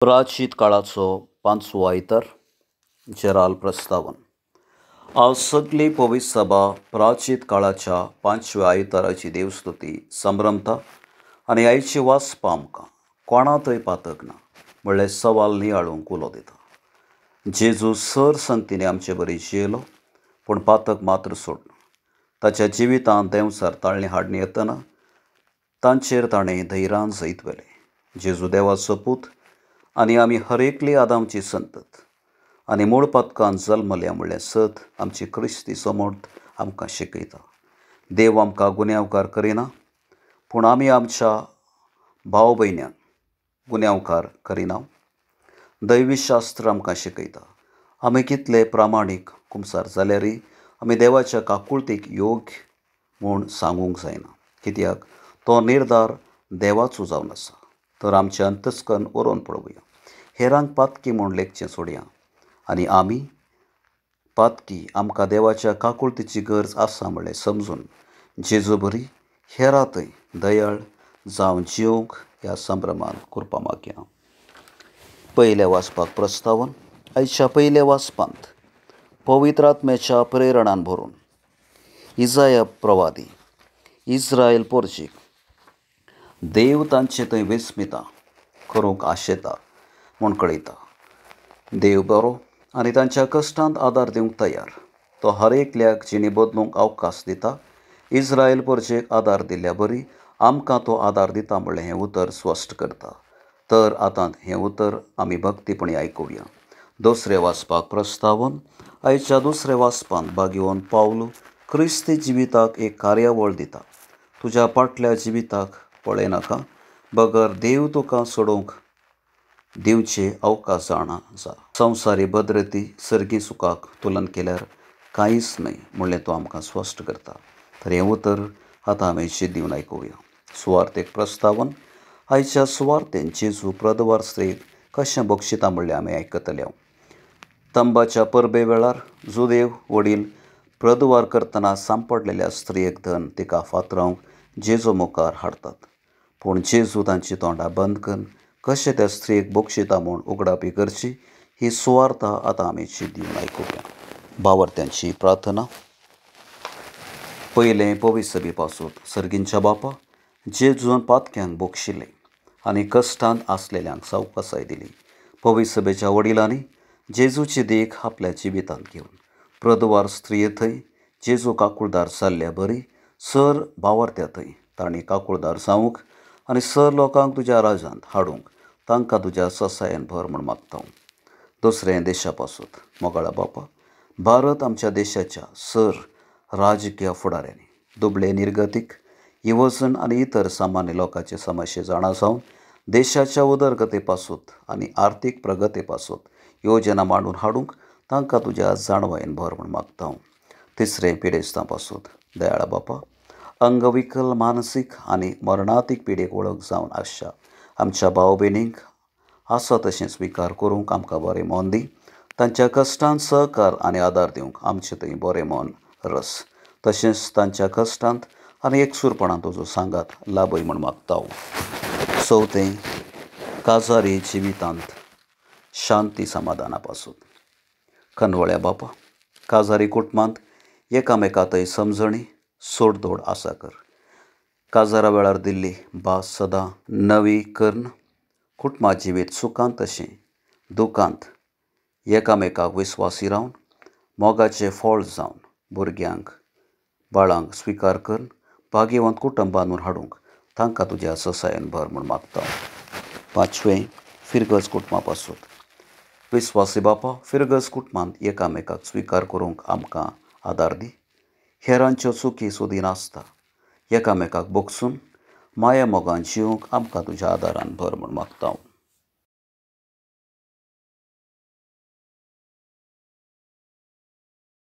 प्राचीत काळाचो पांचवो आयतार जेराल प्रस्तावन. आज सगली पवित्र सभा प्राचीत काळाच्या पांचव्या आयताराची देवस्तुती संभ्रमता आनी आयची वाचपा आमकां कोणातय पातक ना म्हणल्यार सवाल नियाळूंक उलो दिता. जेजू सर संगतीन आमचे बरी जियेलो पूण पातक मात्र सोडना. ताच्या जिवितांत देंवचार ताळणी हाडणी येतना तांचेर ताणें धैर्यान जैत व्हेलें. जेजू देवाचो पूत आनी आमी हरेकली आदामची संतत आनी मूळ पातकान जल्मल्या म्हणलें सत आमची क्रिस्ती समर्थ आमकां शिकयता. देव आमकां गुन्यांवकार करिना पूण आमी आमच्या भाव भयण्यांक गुन्यांवकार करिना. दैवीशास्त्र आमकां शिकयता आमी कितले प्रामाणीक कुमसार जाल्यारय आमी देवाच्या काकुळतीक योग्य म्हूण सांगूंक जायना, कित्याक तो निर्धार देवाचो जावन आसा. तर आमचें अंतस्कन उरोवन पळोवया, हेरांक पातकी म्हूण लेखचें सोडया आनी आमी पातकी आमकां देवाच्या काकुळतीची गरज आसा म्हणलें समजून जेजू बरी हेरांतय दयाळ जावन जिवंक ह्या संभ्रमान कृपा मागया. पयल्या वाचपाक प्रस्तावन. आयच्या पयल्या वाचपांत पवित्र आत्म्याच्या प्रेरणान भरून इजाया प्रवादी इस्रायल पोरजीक देव तांचे थंय विस्मिता करूंक आशेता म्हूण कळयता. देव बरो आनी तांच्या कश्टांत आदार दिवंक तयार. तो हर एकल्याक जिणी बदलूंक अवकाश दिता. इस्रायल पोरजेक आदार दिल्ल्या बरी आमकां तो आदार दिता म्हणलें हें उतर स्पश्ट करता. तर आतां हें उतर आमी भक्तीपणी आयकुया. दुसरें वाचपाक प्रस्तावन. आयच्या दुसऱ्या वाचपांत भाग्यवंत पावलू क्रिस्ती जिविताक एक कार्यावळ दिता. तुज्या फाटल्या जिविताक पळयनाका बगर देव तुका सोडोवंक दिवचे अवकाश जाणा जा. संवसारी भद्रती सर्गी सुखाक तुलन केल्यार कांयच न्हय म्हणलें तो आमकां स्पश्ट करता. तर हें उतर आतां आमी दिवन आयकुया. सुवार्थेक प्रस्तावन. आयच्या सुवार्थेन जेजू प्रदवार स्त्रीक कशें बक्षिता म्हणलें आमी आयकतले. तंबाच्या परबे वेळार जुदेव वडील प्रदवार करतना सांपडलेल्या स्त्रियेक धन तिका फातरावंक जेजू मुखार हाडटात. पूण जेजू तांची तोंडां बंद करून कशें त्या स्त्रियेक बक्षिता म्हूण उगडापी करची ही सुवार्ता आतां आमी दिवन आयकुया. भावार्थ्यांची प्रार्थना. पयलें पवित्र सभे पासून सर्गींच्या बापा, जेजून पातक्यांक बक्षिलें आनी कश्टांत आसलेल्यांक सावकासाय दिली. पवित्र सभेच्या वडिलांनी जेजूची देख आपल्या जिवितांत घेवन प्रदवार स्त्रिये थंय जेजू काकुळदार जाल्ल्या बरी सर भावार्थ्या थंय तांणी काकुळदार जावंक आनी सर लोकांक तुज्या राजांत हाडूंक तांकां तुज्या ससायन भर म्हूण मागता. दुसरें देशा पासून मोगाळा बापा, भारत आमच्या देशाच्या सर राजकीय फुडाऱ्यांनी दुबळे निर्गतीक येवजण आनी इतर सामान्य लोकांचे समस्ये जाणा जावन देशाच्या उदरगते पासून आनी आर्थीक प्रगती पासून योजना मांडून हाडूंक तांकां तुज्या जाणवायेन भर म्हूण मागता. तिसरें पिडेस्तां पासून दयाळा बापा, अंगविकल मानसीक आनी मरणातीक पिडेक वळख जावन आसच्या आमच्या भाव भयणींक आसा तशें स्विकार करूंक आमकां बरें मन दी. तांच्या कश्टांत सहकार आनी आदार दिवंक आमचें थंय बरें मन रस, तशेंच तांच्या कश्टांत आनी एकसूरपणान तुजो सांगात लाभय म्हूण मागता. चवथें काजारी जिवितांत शांती समाधाना पासून खनवळ्या बापा, काजारी कुटुंबांत एकामेका थंय समजणी सोडदोड आसा कर. काजारा वेळार दिल्ली भास सदां नवी करून कुटुंबा जिवीत सुखांत तशें दुखांत एकामेकाक विस्वासी रावन मोगाचें फळ जावन भुरग्यांक बाळांक स्विकार करून भाग्यवंत कुटुंब बांदून हाडूंक तांकां तुज्या ससायन भर म्हूण मागता. पांचवें फिरगज कुटुंबा पासून विस्वासी बापा, फिरगज कुटुंबांत एकामेकाक स्विकार करूंक आमकां आदार दी. हेरांच्यो चुकी सोदिनासता एकामेकाक बोगसून माया मोगान जिवंक आमकां तुज्या आदारान भर म्हूण मागता.